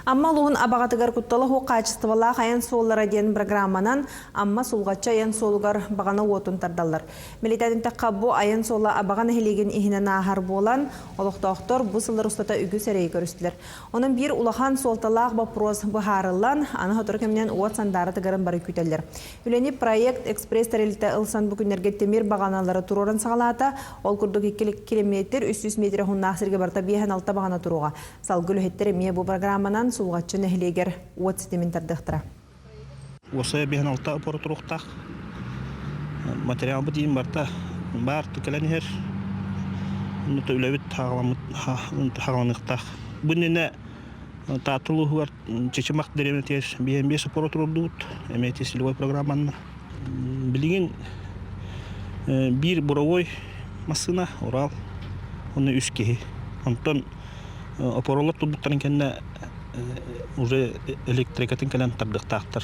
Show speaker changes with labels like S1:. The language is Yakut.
S1: Амма улууһун Абаҕатыгар куттала суох хаачыстыбалаах айан суоллара диэн программанан Амма Сулҕаччы айан суолугар баҕана уотун тардаллар. Бэлиэтээтинтэххэ, бу айан суола Абаҕа нэһилиэгин иһинэн ааһар буолан, олохтоохтор бу сыллар устата үгүс эрэйи көрүстүлэр. Онон биир улахан суолталаах боппуруос быһаарыллан, аны сотору кэминэн уот сандаара тыгарын бары күүтэллэр. Үлэни проект экспресс тэрилтэ ылсан бу күннэргэ тимир баҕаналары туруоран саҕалаата. Ол курдук 2 километр 300 метр уһуннаах сиргэ барыта 56 баҕана туруоҕа. Салгыы үлэһиттэр эмиэ бу программанан Сулҕаччы нэһилиэгэр уот ситимин тардыахтара.
S2: Уосайа 56 опора туруохтаах. Материалбыт иин барыта баар кэлэн иһэр. Үлэбит хаҕаланыахтаах. Бу иннинэ Таатта улууһугар Чычымах дэриэбинэтигэр биэс опора туруордубут. Эмиэ целевой программанна. Билигин биир буровой массыына, Урал, уонна үс киһи. Онтон опоралар турбуттарын кэннэ уже электрикатын кэлэн тардыахтаахтар.